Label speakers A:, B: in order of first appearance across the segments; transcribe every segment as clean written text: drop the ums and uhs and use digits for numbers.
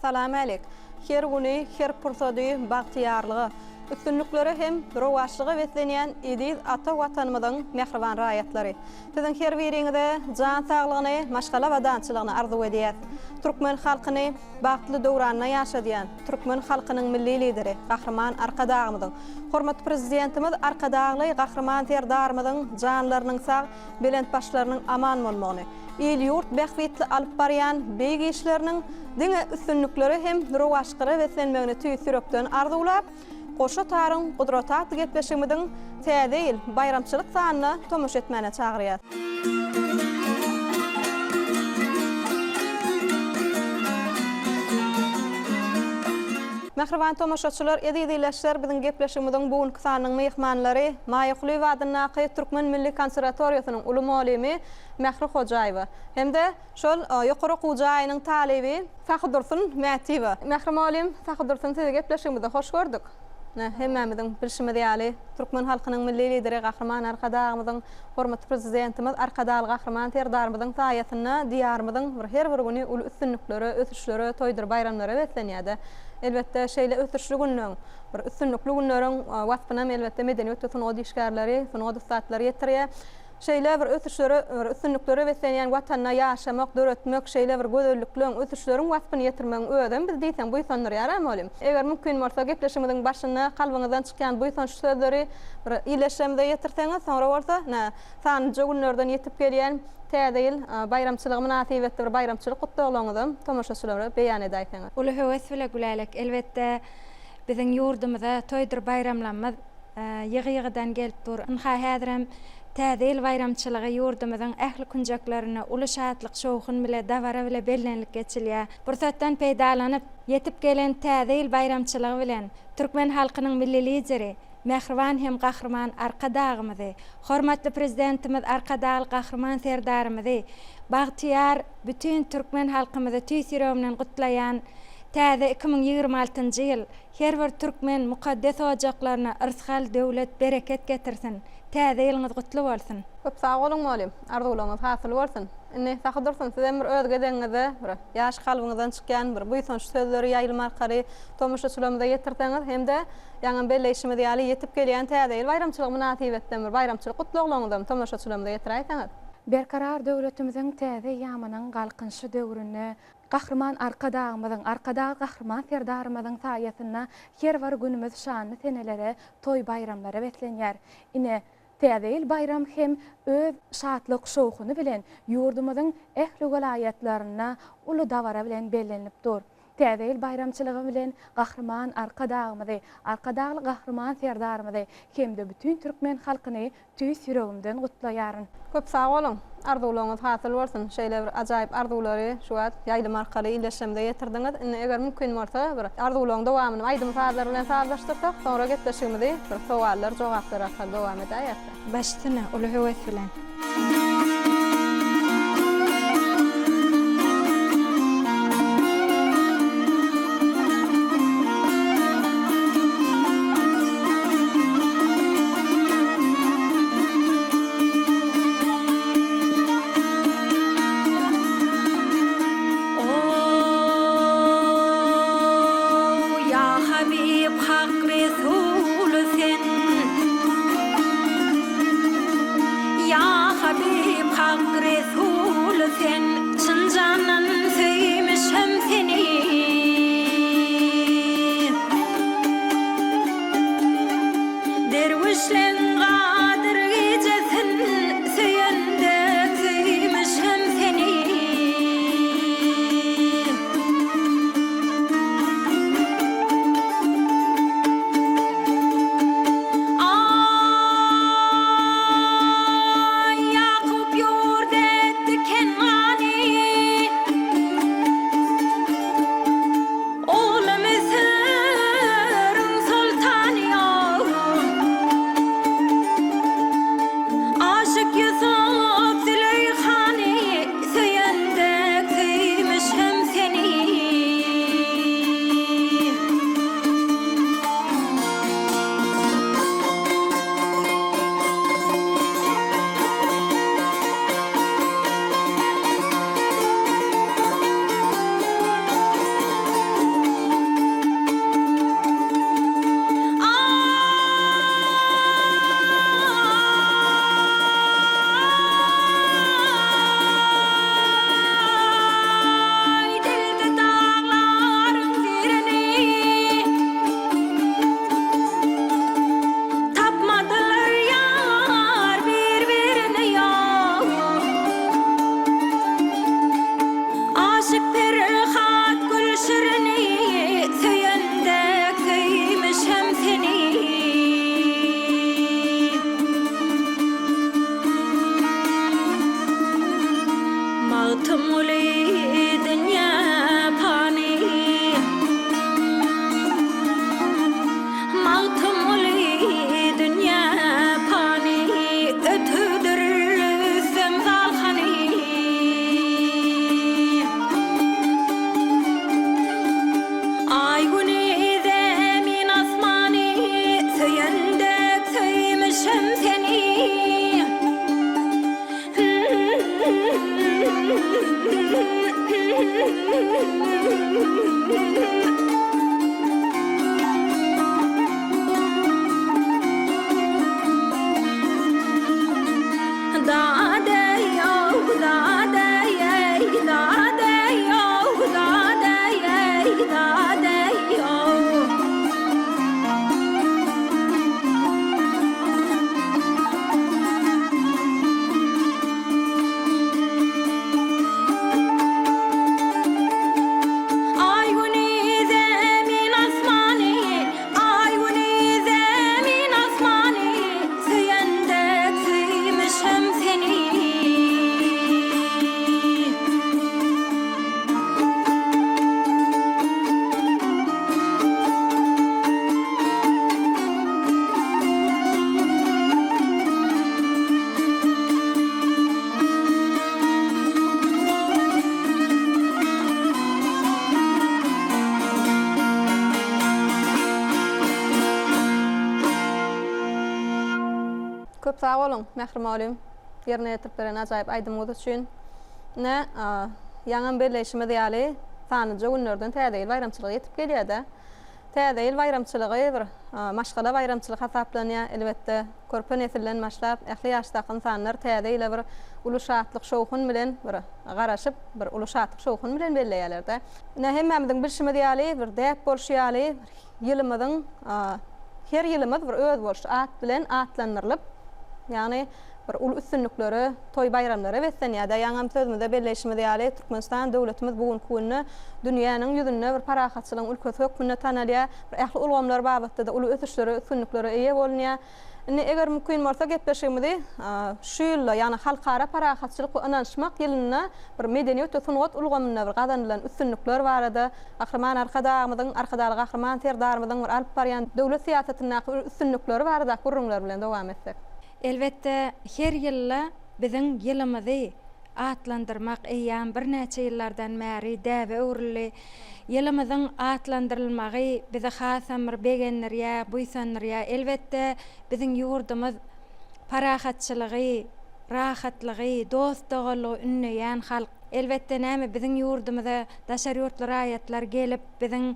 A: Salam-älik! Her güni, her pursady bagtyýarlyga, üstünliklere hem rowaçlyga beslenýän eziz ata Watanymyzyň mähriban raýatlary! Siziň her biriňize jan saglygyny, maşgala abadançylygyny arzuw edýäs. Türkmen halkyny bagtly döwranda ýaşadýan türkmen halkynyň Milli Lideri Gahryman Arkadagymyzyň, hormatly Prezidentimiz Arkadagly Gahryman Serdarymyzyň janlarynyň sag, belent başlarynyň aman bolmagyny, il-ýurt bähbitli alyp barýan beýik işleriniň diňe üstünliklere hem rowaçlyklara beslenmegini tüýs ýürekden arzuwlap, Goşa taryň gudraty atly gepleşigimiziň Täze ýyl baýramçylyk sanyna tomaşa etmäne çagyrýar. Mähriban tomaşaçylar, eziz ildeşler, biziň gepleşigimiziň bu günki sanynyň myhmanlary Maýa Kulyýewa adyndaky Türkmen milli konserwatoriýasynyň uly mugallymy Mähri Hojaýewa hem-de şol ýokary okuw jaýynyň talyby Sahydursun Mätiýewa. Mähri mugallym, Sahydursun sizi gepleşigimizde hoş gördük. Ine, hemmämiziň bilşimiz ýaly, türkmen halkynyň Milli Lideri Gahryman Arkadagymyzyň, hormatly Prezidentimiz Arkadagly Gahryman Serdarymyzyň saýasynda Diýarymyzyň bir her bir güni uly üstünliklere, ösüşlere, toýdur baýramlara beslenýär-de. Elbetde, şeýle ösüşli günleň, bir üstünlikli günleriň waspynam elbetde medeniýet we sungat işgärleri, sungat ussatlary ýetirýär. Şeýle bir ösüşlere, bir üstünliklere beslenýän Watanda ýaşamak, döretmek, şeýle bir gözellikleň, ösüşleriň waspyny ýetirmegiň özem bizi diýseň buýsandyrýar-a, mugallym. Eger mümkin bolsa, gepleşigimiziň başynda kalbyňyzdan çykýan buýsançly sözleri bir ildeşlerimize ýetirseňiz, soňra bolsa, ine, sanlyja günlerden ýetip gelýän Täze ýyl baýramçylygy mynasybetli bir baýramçylyk gutlaglaryňyzam tomaşaçylara beýan edäýseňiz.
B: Uly höwes bile Gülälek, elbetde, biziň ýurdumyza toýdur baýramlarymyz ýygy-ýygydan gelip dur. Ynha, häzirem Täze ýyl baýramçylygy ýurdumyzyň ähli künjeklerinde uly şatlyk-şowhun bile, dabara bile bellenilip geçilýär. Pursatdan peýdalanyp, ýetip gelen Täze ýyl baýramçylygy bilen türkmen halkynyň Milli Lideri, mähriban hem Gahryman Arkadagymyzy, hormatly Prezidentimiz Arkadagly Gahryman Serdarymyzy, bagtyýar bütin türkmen halkymyzy tüýs ýüregimden gutlaýan. Täze 2026-njy ýyl Her bir türkmen mukaddes ojaklaryna yrsgal, döwlet, bereket getirsin! Täze ýylyňyz gutly bolsun!
A: Köp sag boluň mugallym. Arzuwlaryňyz hasyl bolsun. Indi Sahy Dursun sizem bir öz gezegiňizde bir ýaş kalbyňyzdan çykýan bir buýsançly sözleri ýaýlym arkaly tomaşaçylarymyza ýetirseňiz hem-de ýaňam belleýşimiz ýaly ýetip gelýän Täze ýyl baýramçylygy mynasybetden bir baýramçylyk gutlaglaryňyzam tomaşaçylarymyza ýetiräýseňiz.
C: Berkarar döwletimiziň täze eýýamynyň Galkynyşy döwründe Gahryman Arkadagymyzyň, Arkadag Gahryman Serdarymyzyň saýasynda her bir günümiz şanly senelere, toý-baýramlara beslenýär. Ine, Täze ýyl baýramy hem öz şatlyk-şowhuny bilen ýurdumyzyň ähli welaýatlarynda uly dabara bilen bellenilip dur. Täze ýyl baýramçylygy bilen Gahryman Arkadagymyzy, Arkadagly Gahryman Serdarymyzy hem-de bütin türkmen halkyny Tüýs ýüregimden gutlaýaryn.
A: Köp sag boluň! Arzuwlaryňyz hasyl bolsun! Şeýle bir ajaýyp arzuwlary şu wagt ýaýlym arkaly ildeşlerimize ýetirdiňiz. Indi eger mümkin bolsa bir arzuwlaryň dowamyny aýdym-sazlar bilen sazlaşdyrsak, soňra gepleşigimizi bir sowallar, jogaplar arkaly dowam edäýeris.
B: Baş üstüne, uly höwes bilen.
D: O, ýa Habyp, Hak Resuly sen. Ýa.
A: Köp sag boluň, Mähri mugallym, ýerine ýetirip beren ajaýyp aýdymyňyz üçin. Ine, ýaňam belleýşimiz ýaly, sanlyja günlerden Täze ýyl baýramçylygy ýetip gelýär-dä. Täze ýyl baýramçylygy bir maşgala baýramçylygy hasaplanýar. Elbetde, körpe nesilden başlap, ähli ýaşdaky ynsanlar Täze ýyla bir uly şatlyk-şowhun bilen bir garaşyp, bir uly şatlyk-şowhun bilen belleýärler-dä. Ine, hemmämiziň bilşimiz ýaly, bir däp bolşy ýaly, ýylymyzyň her ýylymyz bir özboluşly at bilen atlandyrylyp, ýagny bir uly üstünliklere, toý-baýramlara beslenýär-de. Ýaňam sözümizde belleýşimiz ýaly, Türkmenistan döwletimiz bu günki günde dünýäniň ýüzünde bir parahatçylygyň ülkesi hökmünde tanalýar. Bir ähli ulgamlar babatda-da uly ösüşlere, üstünliklere eýe bolunýar. Indi eger mümkin bolsa gepleşigimizi şu ýylda, ýagny Halkara parahatçylyk we ynanyşmak ýylynda bir medeniýet we sungat ulgamynda bir gazanylan üstünlikler barada Gahryman Arkadagymyzyň, Arkadagly Gahryman Serdarymyzyň bir alyp barýan döwlet syýasatyndaky bir üstünlikleri baradaky gürrüňler bilen dowam etsek.
B: Elbetde, her ýylda biziň ýylymyzy atlandyrmak eýýäm birnäçe ýyllardan bäri däbe öwrüldi. Ýylymyzyň atlandyrylmagy bizi hasam bir begendirýär, buýsandyrýar. Elbetde, biziň ýurdumyz parahatçylygy, rahatlygy, dost-doganlygy ündeýän halk. Elbetde, näme, biziň ýurdumyza daşary ýurtly raýatlar gelip, biziň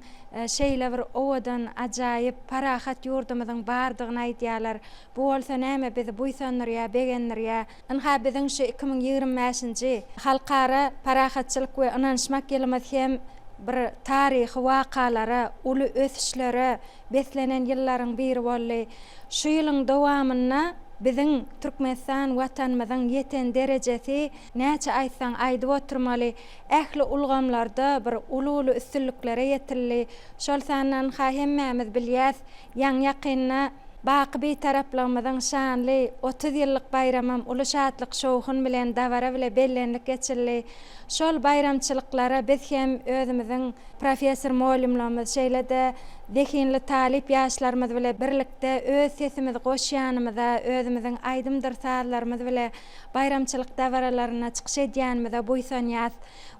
B: şeýle bir owadan, ajaýyp, parahat ýurdumyzyň bardygyny aýdýarlar. Bu bolsa näme, bizi buýsandyrýar, begendirýär. Ynha, biziň şu 2025-nji Halkara parahatçylyk we ynanyşmak ýylymyz hem bir taryhy wakalara, uly ösüşlere beslenen ýyllaryň biri boldy. Şu ýylyň dowamynda biziň Türkmenistan Watanymyzyň ýeten derejesi näçe aýtsaň aýdyp oturmaly, ähli ulgamlarda bir uly-uly üstünliklere ýetildi. Şol sanda ynha hemmämiz bilýäs, ýaňy-ýakynda Baky Bitaraplygymyzyň şanly 30 ýyllyk baýramam uly şatlyk-şowhun bilen, dabara bile bellenilip geçildi. Şol baýramçylyklara biz hem özümiziň professor-mugallymlarymyz, şeýle-de zehinli talyp ýaşlarymyz bile birlikde öz sesimizi goşýanymyza, özümiziň aýdymdyr sazlarymyz bile baýramçylyk dabaralarynda çykyş edýänimize buýsanýas.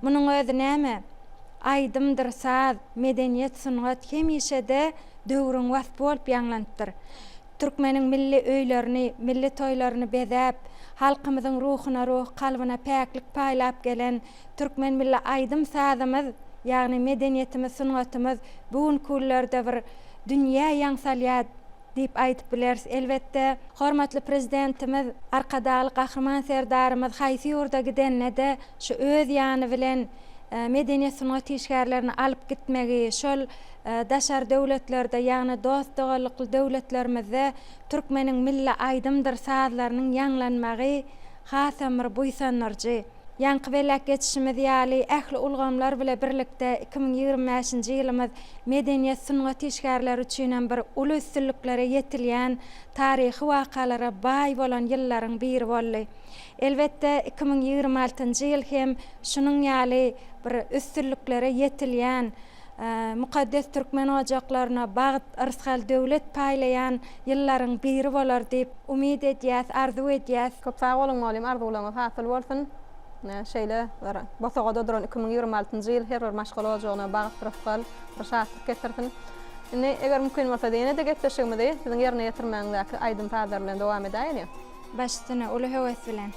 B: Munuň özi näme? Aýdymdyr saz, medeniýet, sungat hemişe-de döwrüň waspy bolup ýaňlanypdyr. Türkmeniň milli öýlerini, milli toýlaryny bezäp, halkymyzyň ruhuna ruh, kalbyna päklik paýlap gelen türkmen milli aýdym-sazymyz, ýagny medeniýetimiz, sungatymyz bu günki günlerde bir dünýä ýaň salýar diýip aýdyp bileris. Elbetde, hormatly Prezidentimiz Arkadagly Gahryman Serdarymyz haýsy ýurda gidende-de şu öz ýany bilen medeniýet-sungat işgärlerini alyp gitmegi, şol daşary döwletlerde, ýagny dost-doganlykly döwletlerimizde türkmeniň milli aýdymdyr sazlarynyň ýaňlanmagy hasam bir buýsandyryjy. Ýaňky belläp geçişimiz ýaly, ähli ulgamlar bile birlikde 2025-nji ýylymyz medeniýet, sungat işgärleri üçinem bir uly üstünliklere ýetilýän taryhy wakalara baý bolan ýyllaryň biri boldy. Elbetde, 2026-njy ýyl hem şunuň ýaly bir üstünliklere ýetilýän, mukaddes türkmen ojaklaryna bagt, yrsgal, döwlet paýlaýan ýyllaryň biri bolar diýip umyt edýäs, arzuw edýäs.
A: Köp sag boluň mugallym arzuwlaryňyz hasyl bolsun. Ine şeýle bir bosagada duran 2026-njy ýyl her bir maşgala ojagyna bagt, rysgal, bir şatlyk getirsin. Indi eger mümkin bolsady ýene-de gepleşigimizi siziň ýerine ýetirmegiňizdäki aýdym-sazlar bilen dowam edäýeliň.
B: Baş üstüne, uly höwes bilen.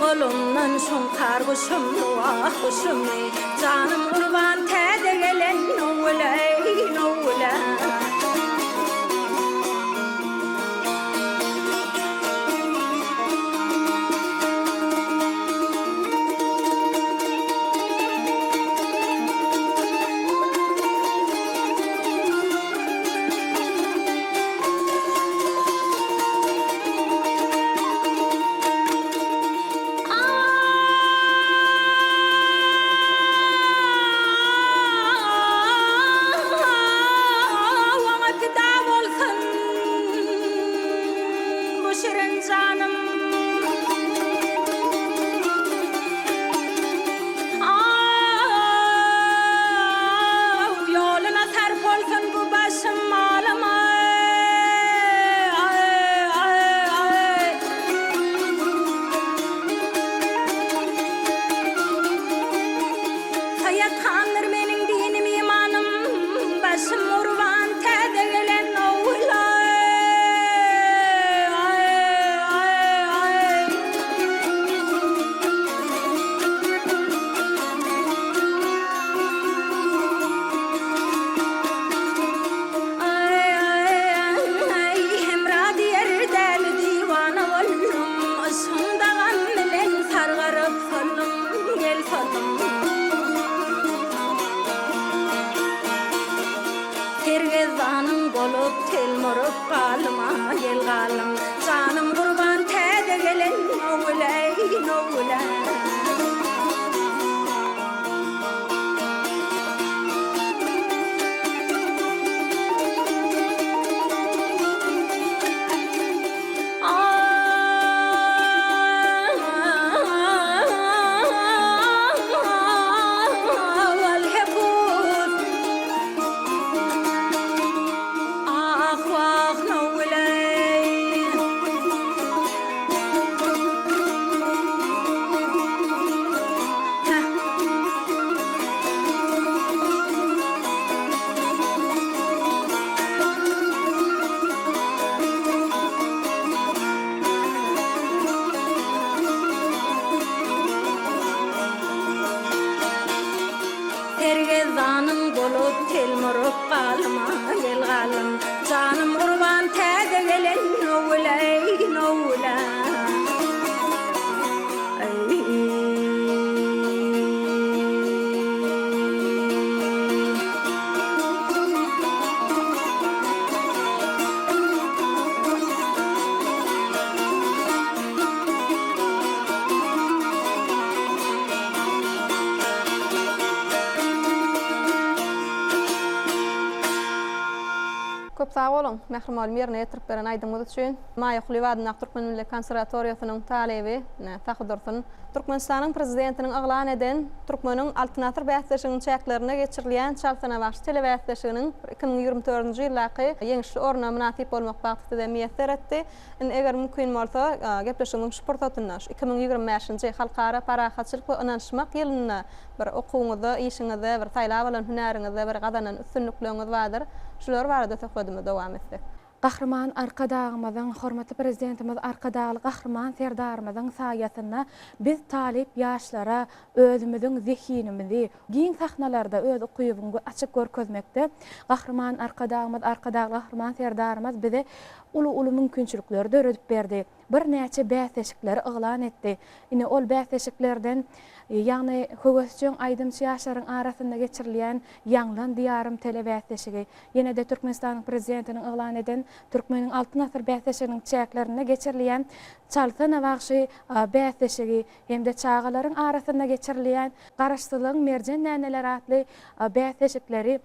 D: Golumdan şuňkar guşum, wah guşum, Janym gurban täze gelen nowuleý, nowule. Oňa pida bolsun bu şirin janym. Ýoluna sarp bolsun bu başym malym. Saýat handyr meniň dinim imanym, Başym gurban täze gelen ogul-aý. Aý-aý-aý, Hemra diýer däli diwana boldum, Yşgyň dagam bilen sargaryp soldum, gel soldum. Sergezdanyň bolup telmuryp galma, gel galdym. Janym gurban täze gelen nowuleý, nowuleý. Sergezdanyň bolup telmuryp galma gel galym Janym gurban täze gelen nowuleý nowuleý.
A: Köp sag boluň, Mähri mugallym ýerine ýetirip beren aýdymyňyz üçin. Maýa Kulyýewa adyndaky Türkmen milli konserwatoriýasynyň talyby Sahydursun Türkmenistanyň Prezidentiniň yglan eden Türkmeniň Altyn asyr bäsleşiginiň çäklerinde geçirilýän Çalsana bagşy telebäsleşiginiň 2024-nji ýyldaky ýeňişli orna mynasyp bolmak bagty size miýesser etdi. Indi eger mümkin bolsa, gepleşigimiziň şu pursatynda, şu 2025-nji Halkara parahatçylyk we ynanyşmak ýylynda bir okuwyňyzda, işiňizde, bir saýlap alan hünäriňizde bir gazanan üstünlikleriňiz bardyr. Şular barada söhbedimizi dowam etsek.
C: Gahryman Arkadagymyzyň, hormatly Prezidentimiz Arkadagly Gahryman Serdarymyzyň saýasynda biz talyp ýaşlara özümiziň zehinimizi giň sahnalarda öz ukybyňy açyp görkezmekde Gahryman Arkadagymyz, Arkadagly Gahryman Serdarymyz bize uly-uly mümkinçilikleri döredip berdi. Birnäçe bäsleşikleri yglan etdi. Ine, ol bäsleşiklerden, ýagny höwesjeň aýdymçy ýaşlaryň arasynda geçirilýän Ýaňlan, Diýarym telebäsleşigi, ýene-de Türkmenistanyň Prezidentiniň yglan eden Türkmeniň Altyn asyry bäsleşiginiň çäklerinde geçirilýän Çalsana bagşy bäsleşigi hem-de çagalaryň arasynda geçirilýän Garaşsyzlygyň merjen däneleri atly bäsleşikleri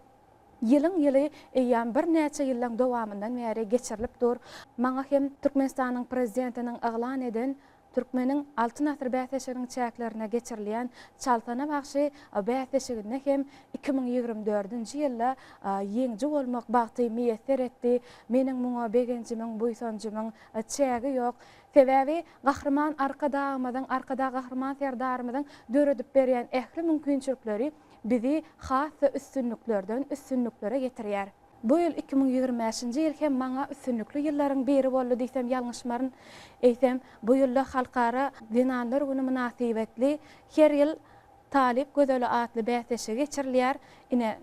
C: ýylyň-ýyly eýýäm birnäçe ýyllaň dowamyndan bäri geçirilip dur. Maňa hem Türkmenistanyň Prezidentiniň yglan eden Türkmeniň Altyn asyry bäsleşiginiň çäklerinde geçirilýän Çalsana bagşy bäsleşiginde hem 2024-nji ýylda ýeňiji bolmak bagty miýesser etdi. Meniň muňa begenjimiň, buýsanjymyň çägi ýok. Sebäbi Gahryman Arkadagymyzyň, Arkadag Gahryman Serdarymyzyň döredip berýän ähli mümkinçilikleri bizi has-da üstünliklerden üstünliklere ýetirýär. Bu ýyl 2025-nji ýyl hem maňa üstünlikli ýyllaryň biri boldy diýsem ýalňyşmaryn. Eýsem, bu ýylda Halkara zenanlar güni mynasybetli her ýyl Talyp gözeli atly bäsleşigi geçirilýär. Ine,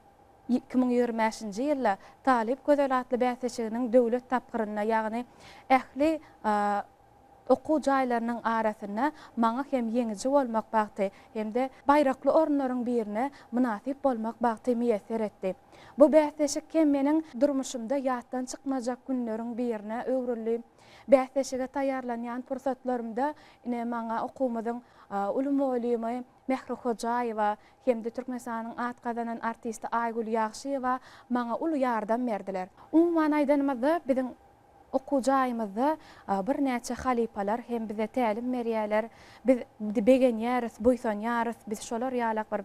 C: 2025-nji ýylda Talyp gözeli atly bäsleşiginiň döwlet tapgyrynda, ýagny ähli okuw jaýlarynyň arasynda maňa hem ýeňiji bolmak bagty hem-de baýrakly orunlaryň birine mynasyp bolmak bagty miýesser etdi. Bu bäsleşik hem meniň durmuşymda ýatdan çykmajak günleriň birine öwrüldi. Bäsleşige taýýarlanýan pursatlarymda ine maňa okuwymyzyň uly mugallymy Mähri Hojaýewa hem-de Türkmenistanyň at gazanan artisti Aýgül Ýagşyýewa maňa uly ýardam berdiler. Umuman aýdanymyzda, biziň Okuw jaýymyzda birnäçe halypalar hem bize tälim berýärler. Biz begenýäris, buýsanýarys. Biz şolar ýalak bir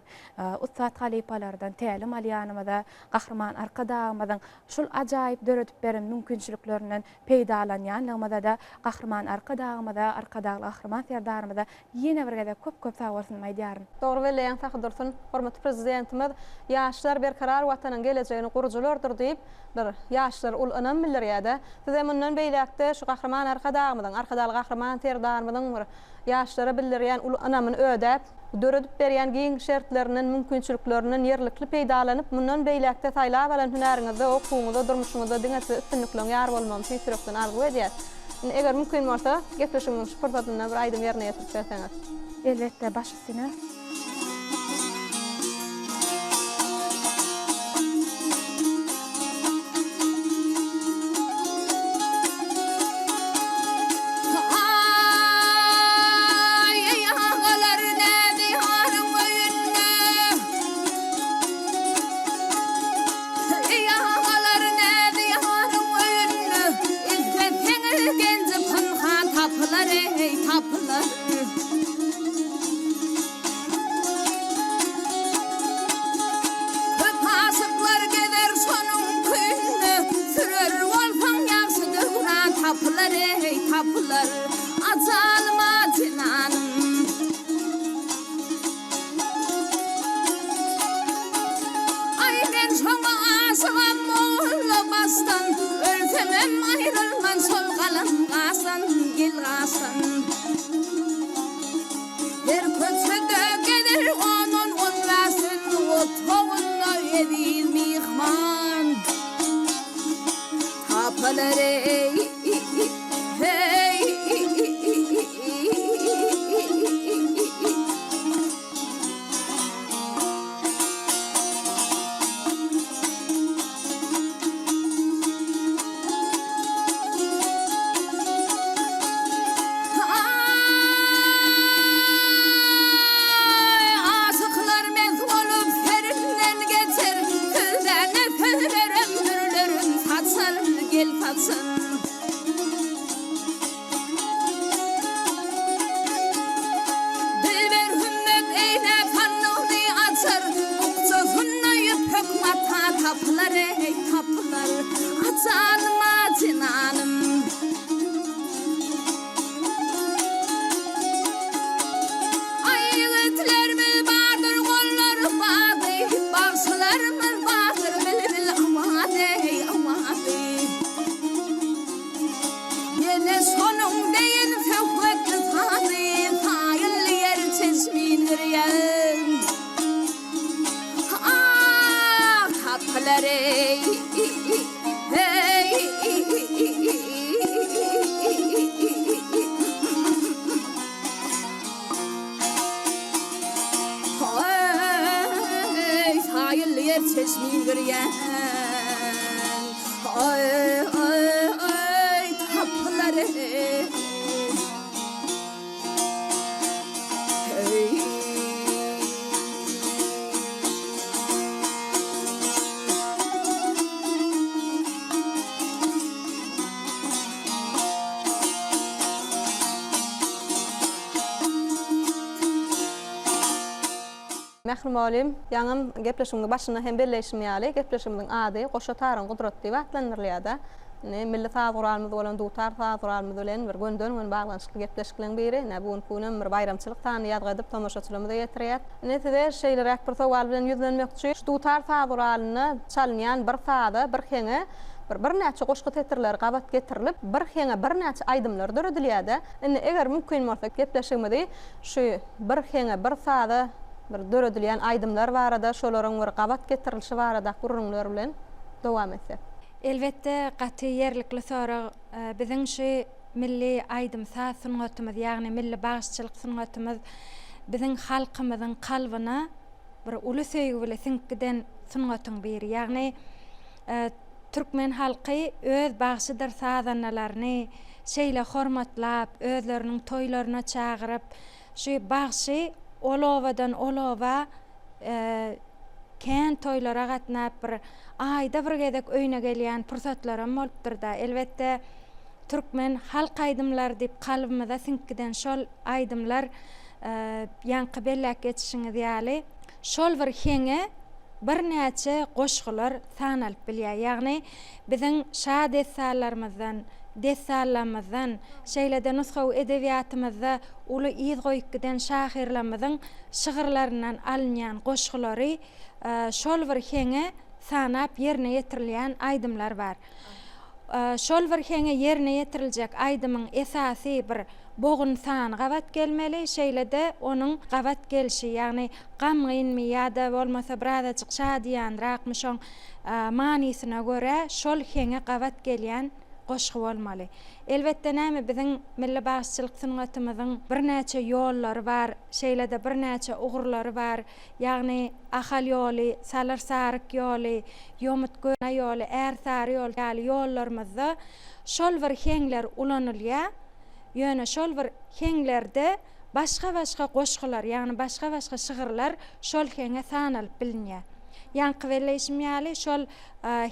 C: ussat halypalardan tälim alýanymyza, Gahryman Arkadagymyzyň şul ajaýyp döredip beren mümkinçiliklerinden peýdalanýanlygymyza-da Gahryman Arkadagymyza, Arkadagly Gahryman Serdarymyza ýene bir gezek köp-köp sagbolsunymy aýdýaryn.
A: Dogry belleýäň Sahydursun. Hormatly Prezidentimiz Ýaşlar berkarar Watanyň gelejegini gurujylardyr diýip, Bir, ýaşlar uly ynam bildirýär-de. Size mundan beýläk-de şu Gahryman Arkadagymyzyň, Arkadagly Gahryman Serdarymyzyň bir ýaşlara bildirýän uly ynamyny ödäp, döredip berýän giň şertlerinden, mümkinçiliklerinden ýerlikli peýdalanyp, mundan beýläk-de saýlap alan hünäriňizde, okuwyňyzda, durmuşyňyzda diňe size üstünlikleriň ýar bolmagyny tüýs ýürekden arzuw edýäs. Indi, eger mümkin bolsa, gepleşigimiziň şu pursatynda bir aýdym ýerine ýetirip berseňiz.
C: Elbetde, baş üstüne.
D: Aý, agalar näzi haryň öýünde. Eý, agalar näzi haryň öýünde. Isleseňiz genji pynhan tapylar, eý, tapylar. Köp aşyklar gezer şonuň küýünde, Sürer bolsaň ýagşy döwran tapylar, eý, tapylar, A janym, a jenanym. Aý, men şoňa aşygam molla başdan, Ölsemem aýrylman şol galam gaşdan, gel gaşdan. Her köçede gezer on-on, on bäşin, Otagynda eziz myhman tapylar eý, heý. Aý, aşyklar mes bolup serinden geçer, Sözlärine sözlerem dürlerin saçar, gel saçar. Dilber hümmet eýläp sandygyny açar, Bukjasynda ýüpek mata tapylar, eý, tapylar, A janym, a jenanym. Aý, ýigitlerimiz bardyr gollary bady, Bagşylarymyz bardyr bilbil awazy, eý, awazy. Ýene şonuň deýin söhbetli sazy, Saýylly ýer çeşmin girýän. Ah, tapylar eý, heý. Aý, saýylly ýer çeşmin girýän. Aý, aý, aý, tapylar eý. Heý.
A: Mähri mugallym, ýaňam gepleşigimiziň başynda hem belleýşim ýaly, gepleşigimiziň ady Goşa taryň gudraty diýip atlandyrylýar-da. Indi milli saz guralymyz bolan dutar saz guralymyz bilen bir gönüden-göni baglanyşykly gepleşikleriň biri. Ine, bu günki günem bir baýramçylyk sanyny ýazgy edip tomaşaçylarymyza ýetirýäs. Indi size şeýleräk bir sowal bilen ýüzlenmekçi. Şu dutar saz guralynda çalynýan bir saza, bir heňe bir birnäçe goşgy setirleri gabat getirilip, bir heňe birnäçe aýdymlar döredilýär-de. Indi eger mümkin bolsa gepleşigimizi şu bir heňe, bir saza bir döredilýän aýdymlar barada, şolaryň bir gabat getirilişi baradaky gürrüňler bilen dowam etsek.
B: Elbetde, gaty ýerlikli sorag. Biziň şu milli aýdym-saz sungatymyz, ýagny milli bagşyçylyk sungatymyz biziň halkymyzyň kalbyna bir uly söýgi bile siňip giden sungatyň biri. Ýagny türkmen halky öz bagşydyr sazandalaryny şeýle hormatlap, özleriniň toýlaryna çagyryp, şu bagşy ol obadan ol oba kän toýlara gatnap bir aýda bir gezek öýüne gelýän pursatlaram bolupdyr-da. Elbetde, türkmen halk aýdymlary diýip kalbymyza siňip giden şol aýdymlar ýaňky belläp geçişiňiz ýaly, şol bir heňe birnäçe goşgular sanalyp bilýär. Ýagny biziň şa dessanlarymyzdan, dessanlarymyzdan, şeýle-de nusgawy edebiýatymyzda uly yz goýup giden şahyrlarymyzyň şygyrlaryndan alynýan goşgulary şol bir heňe sanap ýerine ýetirilýän aýdymlar bar. Şol bir heňe ýerine ýetiriljek aýdymyň esasy bir bogun sany gabat gelmeli, şeýle-de onuň gabat gelşi, ýagny gamgynmy ýa-da bolmasa birazajyk şadyýanrakmy şoň manysyna görä şol heňe gabat gelýän goşgy bolmaly. Elbetde näme biziň milli bagşyçylyk sungatymyzyň birnäçe ýollary bar, şeýle-de birnäçe ugurlary bar. Ýagny Ahal ýoly, Salyr-Saryk ýoly, Ýomut-Göna ýoly, Ärsary ýoly ýaly ýollarymyzda şol bir heňler ulanylýar. Ýöne şol bir heňlerde başga-başga goşgular, ýagny başga-başga şygyrlar şol heňe sanalyp bilinýär. Ýaňky belleýşim ýaly, şol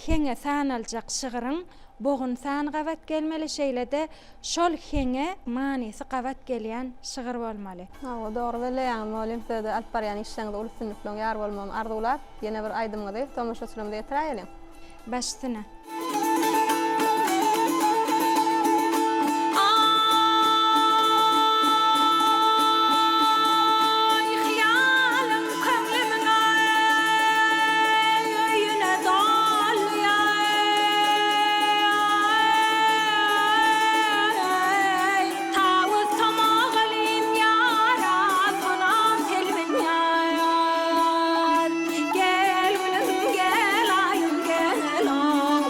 B: heňe sanaljak şygryň bogun sany gabat gelmeli, şeýle-de şol heňe manysy gabat gelýän şygyr bolmaly.
A: Hawa, dogry belleýäňiz, mugallym, size-de alyp barýan işleriňizde uly üstünlikleriň ýar bolmagyny arzuwlap, ýene bir aýdymyňyzy tomaşaçylarymyza ýetiräýeliň.
B: Baş üstüne.
D: Aý, hyýalyň köňlümiň öýüne dolýar. Tawus tomagalym ýara, sonam selbin ýar. Gel gülüm, gel aýym, gel-ow.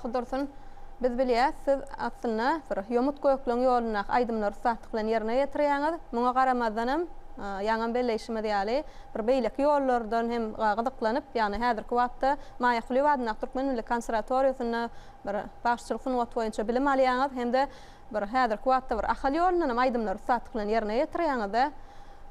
A: Sahydursun, biz bilýäs, siz aslynda bir ýomut gökleň ýolundaky aýdymlary ussatlyk bilen ýerine ýetirýäňiz. Muňa garamazdanam, ýaňam belleýşimiz ýaly, bir beýleki ýollardan hem gyzyklanyp, ýagny häzirki wagtda Maýa Kulyýewa adyndaky Türkmen milli konserwatoriýasynda bir bagşyçylyk sungaty boýunça bilim alýaňyz hem-de Bir häzirki wagtda bir Ahal ýolundanam aýdymlary ussatlyk bilen ýerine ýetirýäňiz-dä.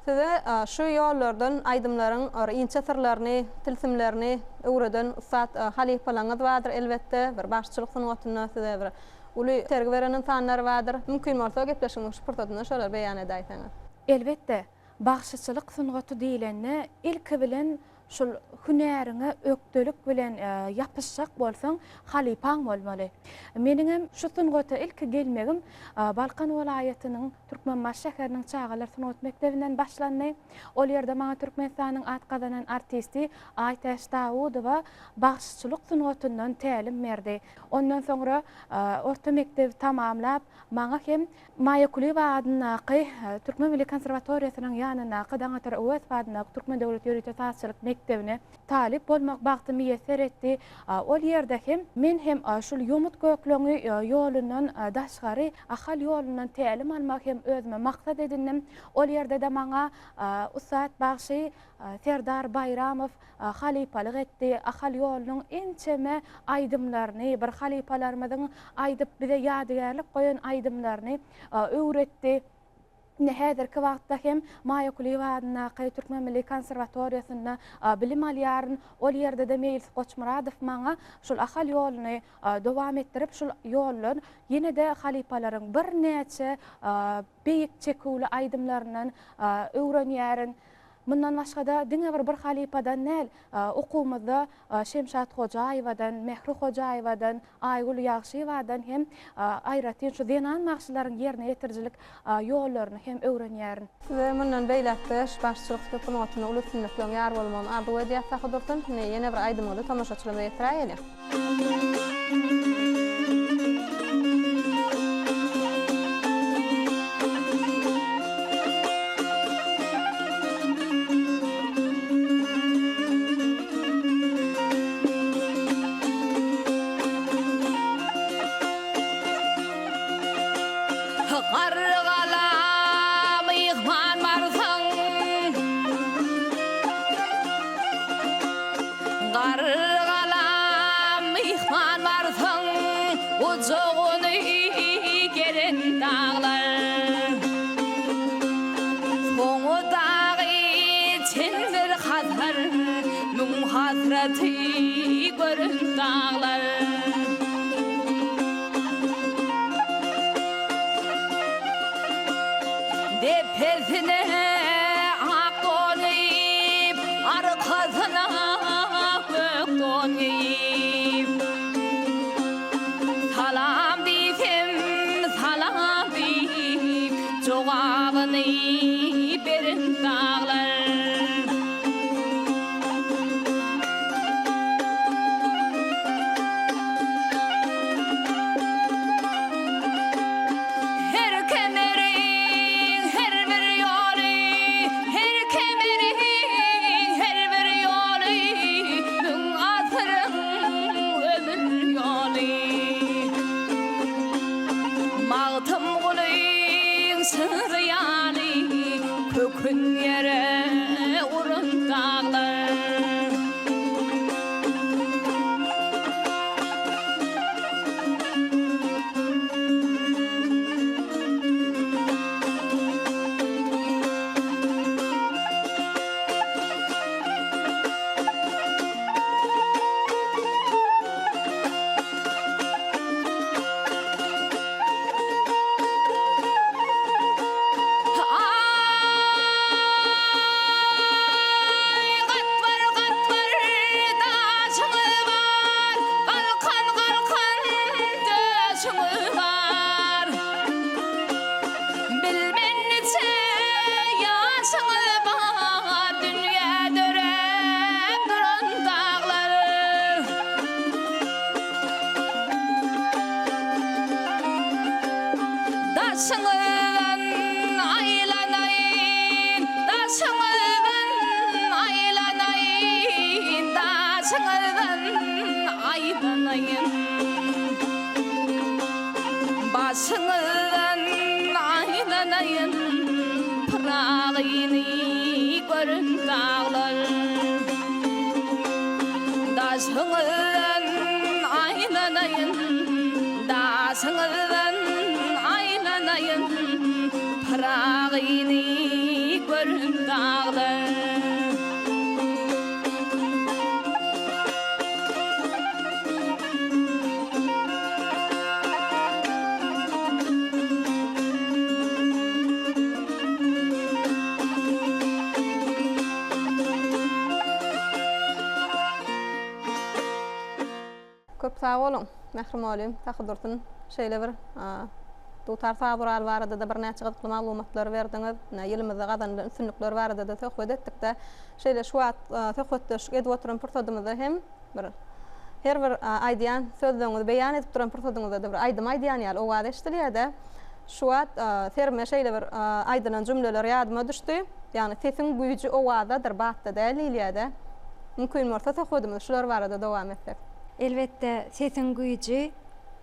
A: Size şu ýollardan aýdymlaryň bir inçe syrlaryny, tilsimlerini öwreden ussat halypalaryňyz bardyr elbetde. Bir bagşyçylyk sungatynda size bir uly itergi beren ynsanlar bardyr. Mümkin bolsa gepleşigiň şu pursadynda şolary beýan edäýseňiz.
C: Elbetde, bagşyçylyk sungaty diýlende ilki bilen Şul hünäriňe ökdelik bilen ýapyşjak bolsaň, halypaň bolmaly. Meniňem şu sungata ilki gelmegim Balkan welaýatynyň Türkmenbaşy şäheriniň çagalar sungat mekdebinden başlandy. Ol ýerde maňa Türkmenistanyň at gazanan artisti Aýtäç Dawudowa bagşyçylyk sungatyndan tälim berdi. Ondan soňra orta mekdebi tamamlap, maňa hem Maýa Kulyýewa adyndaky Türkmen milli konserwatoriýasynyň ýanyndaky Daňatar Öwezow adyndaky Türkmen döwlet ýörite sazçylyk mekdebine talyp bolmak bagty miýesser etdi. Ol ýerde hem men hem şul ýomut gökleňi ýolundan daşgary Ahal ýolundan tälim almagy hem özüme maksat edindim. Ol ýerde-de maňa ussat bagşy Serdar Baýramow halypalyk etdi. Ahal ýolunyň ençeme aýdymlaryny, bir halypalarymyzyň aýdyp bize ýadygärlik goýan aýdymlaryny öwretdi. Indi häzirki wagtda hem Maýa Kulyýewa adyndaky Türkmen milli konserwatoriýasynda bilim alýaryn. Ol ýerde-de Meýlis Goçmyradow maňa şol Ahal ýoluny dowam etdirip, şol ýoldan ýene-de halypalaryň birnäçe beýik çeküwli aýdymlaryndan öwrenýärin. Mundan başga-da, diňe bir bir halypadan däl, okuwymyzda Şemşat Hojaýewadan, Mähri Hojaýewadan, Aýgül Ýagşyýewadan hem aýratyn şu zenan bagşylaryň ýerine ýetirijilik ýollaryny hem öwrenýärin.
A: Size mundan beýläk-de şu bagşyçylyk sungatynda uly üstünlikleriň ýar bolmagyny arzuw edýäs Sahydursun. Indi ýene bir aýdymyňyzy tomaşaçylarymyza ýetiräýeliň.
D: Garrygala myhman barsaň. Garrygala myhman barsaň, Gujagyny geren daglar. Soňy dagy çendir Hazar, Müň hasraty gören daglar. Depesine ak don geýip, Arkasyna gök don geýip. Salam diýsem, salam diýip, Jogabyny beren daglar. Her kemeriň her bir ýoly, Her kemeriň her bir ýoly, Müň asyryň ömür ýoly. Magtymgulyň şygry ýaly, Kökün ýere uran daglar. Aý, gatbar-gatbar daşyňyz bar, Galkan-galkan döşüňiz bar. Bilmen niçe ýaşyňyz bar, Dünýä döräp duran daglar. Daşyňyzdan aýlanaýyn, daşyňyzdan aýlanaýyn, daşyňyzdan aýlanaýyn. Daşyňyzdan aýlanaýyn Pyragyny gören daglar. Daşyňyzdan aýlanaýyn, Daşyňyzdan aýlanaýyn Pyragyny gören daglar.
A: Köp sag boluň, Mähri mugallym, Sahydursun şeýle bir dutar saz guraly barada-da birnäçe gyzykly maglumatlary berdiňiz. Ine, ýylymyzda gazanylan üstünlikler barada-da söhbet etdik-de. Şeýle şu wagt söhbetdeşlik edip oturan pursadymyzda hem Bir her bir aýdýan sözleriňizi beýan edip duran pursadyňyzda-da bir aýdym aýdýan ýaly owaz eşidilýär-de. Şu wagt serime şeýle bir aýdylan jümleler ýadyma düşdi. Ýagny sesiň güýji owazdadyr, batda däl diýilýär-de. Mümkin bolsa söhbedimizi şular barada dowam etsek.
B: Elbetde, sesiň güýji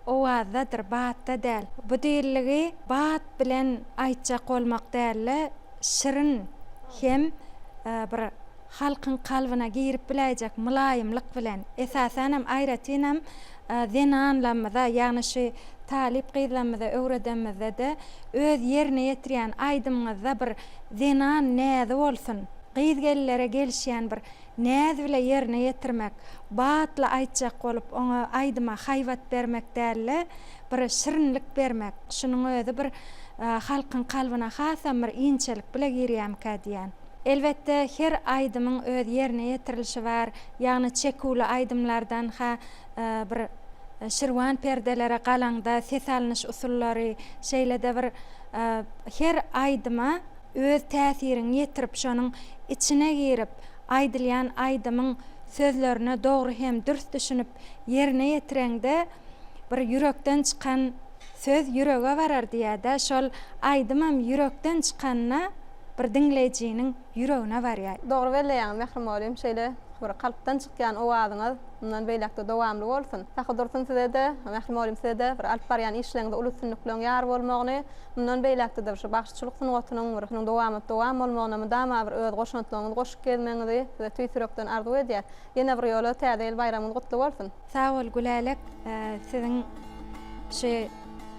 B: owazdadyr, batda däl. Bu diýildigi bat bilen aýtjak bolmak däl-de, şirin hem bir halkyň kalbyna girip biläýjek mylaýymlyk bilen, esasanam, aýratynam zenanlarymyza, ýagny şu talyp gyzlarymyza öwredenimizde-de, öz ýerine ýetirýän aýdymyňyzda bir zenan näzi bolsun, gyz-gelinlere gelişýän bir näz bile ýerine ýetirmek, batly aýtjak bolup oňa aýdyma haýbat bermek däl-de, bir şirinlik bermek, şunuň özi bir halkyň kalbyna hasam bir inçelik bile girýärmikä diýýän. Elbetde, her aýdymyň öz ýerine ýetirilişi bar. Ýagny çeküwli aýdymlardan-ha bir şirwan perdelere galaňda ses alnyş usullary, şeýle-de bir her aýdyma öz täsiriňi ýetirip, şonuň içine girip, aýdylýan aýdymyň sözlerine dogry hem dürs düşünip ýerine ýetireňde bir ýürekden çykan söz ýürege barar diýýär-dä, şol aýdymam ýürekden çykanda bir diňleýjiniň ýüregine barýar.
A: Dogry belleýäňiz Mähri mugallym şeýle bir kalpdan çykýan owazyňyz mundan beýläkde dowamly bolsun. Sahydursun sizede Mähri mugallym sizede bir alyp barýan işleriňizde uly üstünlikleriň ýar bolmagyny mundan beýläkde-de bir şu bagşyçylyk sungatynyň bir dowamat dowam bolmagyna mydama bir öz goşantlaryňyzy goşup gezmegiňizi size tüýs ýürekden arzuw edýäs. Ýene bir ýola täze ýyl baýramyňyz gutly bolsun.
B: Sag bol Gülälek siziň şu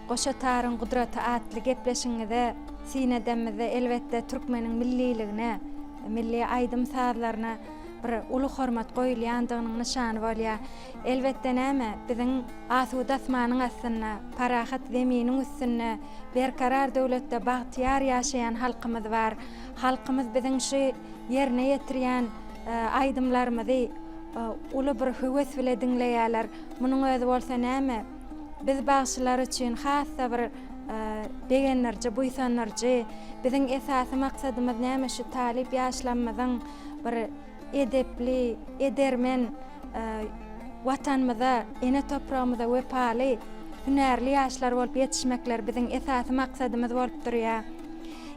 B: Goşa taryň gudraty atly gepleşigiňize syn edenimizde elbetde türkmeniň milliligine, milli aýdym-sazlaryna bir uly hormat goýulýandygynyň nyşany bolýar. Elbetde näme, biziň asuda asmanyň astynda, parahat zeminiň üstünde, berkarar döwletde bagtyýar ýaşaýan halkymyz bar. Halkymyz biziň şu ýerine ýetirýän aýdymlarymyzy uly bir höwes bile diňleýärler. Munuň özi bolsa näme, biz bagşylar üçin has-da bir begendiriji, buýsandyryjy. Biziň esasy maksadymyz näme, şu talyp ýaşlarymyzyň bir edepli, edermen, Watanymyza, ene topragymyza wepaly, hünärli ýaşlar bolup ýetişmekleri biziň esasy maksadymyz bolup durýar.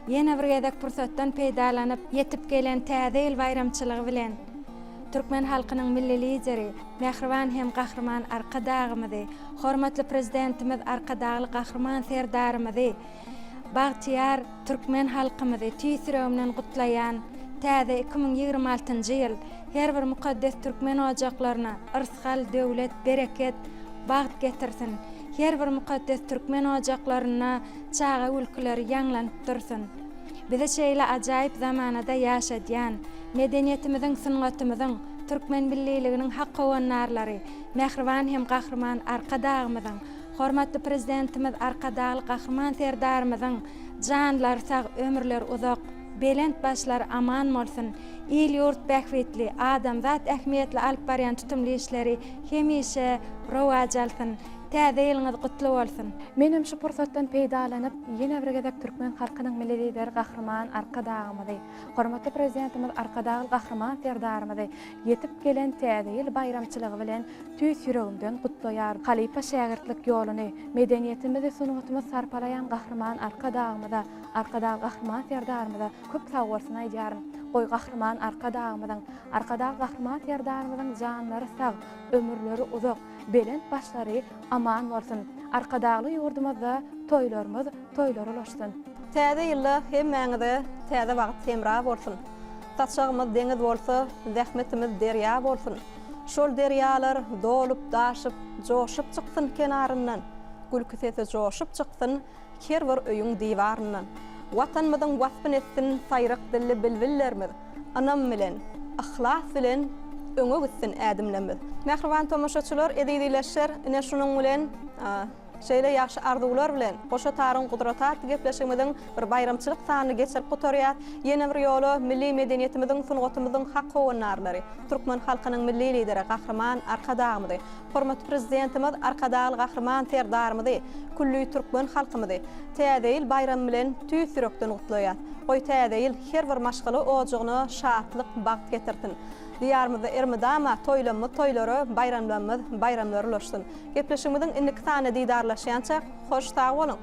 B: Ýene bir gezek pursatdan peýdalanyp, ýetip gelen Täze ýyl baýramçylygy bilen türkmen halkynyň Milli Lideri, mähriban hem Gahryman Arkadagymyzy, hormatly Prezidentimiz Arkadagly Gahryman Serdarymyzy, bagtyýar türkmen halkymyzy tüýs ýüregimden gutlaýan. Täze 2026-njy ýyl her bir mukaddes türkmen ojaklaryna yrsgal, döwlet, bereket, bagt getirsin. Her bir mukaddes türkmen ojaklarynda çaga gülküleri ýaňlanyp dursun. Bizi şeýle ajaýyp zamanada ýaşadýan, medeniýetimiziň, sungatymyzyň, türkmen milliliginiň hak howandarlary, mähriban hem Gahryman Arkadagymyzyň, hormatly Prezidentimiz Arkadagly Gahryman Serdarymyzyň janlary sag, ömürleri uzak, belent başlary aman bolsun! Il-ýurt bähbitli, adamzat ähmiýetli alyp barýan tutumly işleri hemişe rowaç alsyn! Täze ýylyňyz gutly bolsun!
C: Menem şu pursatdan peýdalanyp, ýene bir gezek türkmen halkynyň Milli Lideri Gahryman Arkadagymyzy, hormatly Prezidentimiz Arkadagly Gahryman Serdarymyzy ýetip gelen Täze ýyl baýramçylygy bilen tüýs ýüregimden gutlaýaryn. Halypa-şägirtlik ýoluny, medeniýetimizi, sungatymyzy sarpalaýan Gahryman Arkadagymyza, Arkadagly Gahryman Serdarymyza köp sagbolsun aýdýaryn. Goý, Gahryman Arkadagymyzyň, Arkadagly Gahryman Serdarymyzyň janlary sag, ömürleri uzak, belent başlary aman bolsun! Arkadagly ýurdumyzda Toýlarymyz toýlara ulaşsyn!
A: Täze ýylda hemmäňize täze bagt hemra bolsun! Saçagymyz deňiz bolsa, zähmetimiz derýa bolsun! Şol derýalar dolup-daşyp, joşup çyksyn kenaryndan, Gülki sesi joşup çyksyn her bir öýüň diwaryndan. Watanymyzyň waspyn etsin saýrak dilli bilbillerimiz, Ynam bilen, yhlas bilen öňe gitsin ädimlerimiz. Mähriban tomaşaçylar, eziz ildeşler, ine şunuň bilen Şeýle ýagşy arzuwlar bilen, Goşa taryň gudraty atly gepleşigimiziň bir baýramçylyk sanyny geçirip gutarýas. Ýene bir ýola milli medeniýetimiziň, sungatymyzyň hak howandarlary, türkmen halkynyň Milli Lideri Gahryman Arkadagymyzy, hormatly Prezidentimiz Arkadagly Gahryman Serdarymyzy, külli türkmen halkymyzy Täze ýyl baýramy bilen tüýs ýürekden gutlaýas. Goý Täze ýyl her bir maşgala ojagyna şatlyk, bagt getirsin. Diýarymyzda ermydama toýlamyz toýlara, baýramlamyz baýramlara ulaşsyn. Gepleşigimiziň indiki sanyna didarlaşýançak, hoş sag boluň!